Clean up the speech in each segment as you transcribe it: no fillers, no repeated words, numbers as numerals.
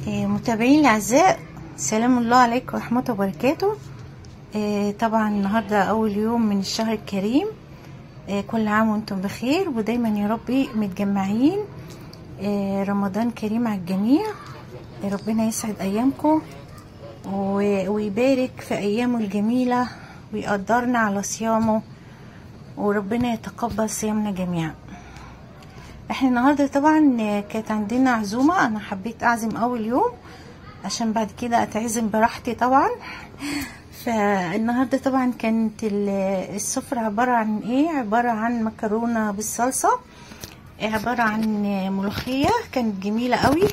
متابعين الاعزاء، سلام الله عليكم ورحمته وبركاته. طبعا النهارده اول يوم من الشهر الكريم، كل عام وانتم بخير ودايما يا ربي متجمعين. رمضان كريم على الجميع، ربنا يسعد ايامكم ويبارك في ايامه الجميلة ويقدرنا على صيامه، وربنا يتقبل صيامنا جميعا. احنا النهارده طبعا كانت عندنا عزومة، انا حبيت اعزم اول يوم عشان بعد كده اتعزم براحتي طبعا. فالنهارده طبعا كانت السفرة عبارة عن ايه؟ عبارة عن مكرونه بالصلصه، عبارة عن ملوخية كانت جميلة قوي،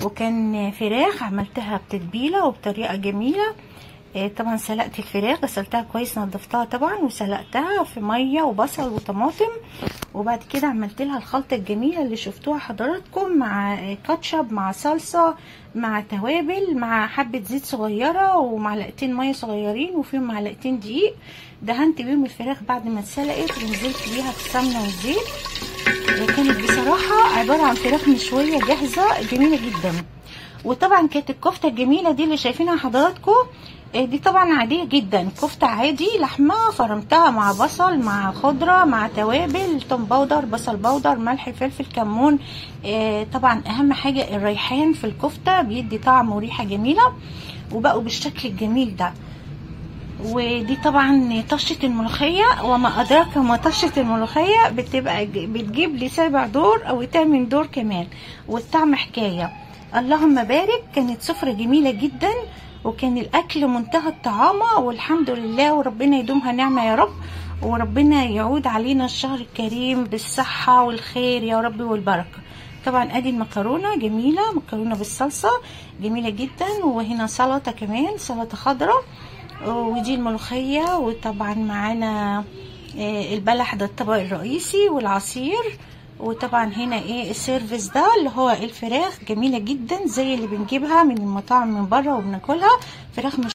وكان فراخ عملتها بتتبيله وبطريقة جميلة. طبعا سلقت الفراخ، غسلتها كويس، نضفتها طبعا وسلقتها في مية وبصل وطماطم، وبعد كده عملت لها الخلطة الجميلة اللي شفتوها حضراتكم، مع كاتشب مع صلصه مع توابل مع حبه زيت صغيرة ومعلقتين مية صغيرين وفيهم معلقتين دقيق. دهنت بيهم الفراخ بعد ما اتسلقت ونزلت بيها في السمنة والزيت. كانت بصراحة عبارة عن فراخ مشوية جاهزة جميلة جدا. وطبعا كانت الكفتة الجميلة دي اللي شايفينها حضراتكم دي طبعا عادية جدا، كفته عادي لحمه فرمتها مع بصل مع خضرة مع توابل، توم powder، بصل powder، ملح، فلفل، كمون. طبعا اهم حاجة الريحان في الكفتة، بيدي طعم وريحه جميلة، وبقوا بالشكل الجميل ده. ودي طبعا طشه الملوخية، وما ادراك ما طشه الملوخية، بتبقى بتجيب لي 7 دور او 8 دور كمان، والطعم حكاية. اللهم بارك. كانت سفره جميلة جدا، وكان الاكل منتهى الطعامه والحمد لله، وربنا يدومها نعمه يا رب، وربنا يعود علينا الشهر الكريم بالصحة والخير يا رب والبركة. طبعا ادي المكرونه جميلة، مكرونه بالصلصه جميلة جدا، وهنا سلطة كمان، سلطة خضراء، ودي الملوخية، وطبعا معانا البلح ده الطبق الرئيسي والعصير. وطبعا هنا ايه ال service ده اللي هو الفراخ جميلة جدا زي اللي بنجيبها من المطاعم من بره وبناكلها، فراخ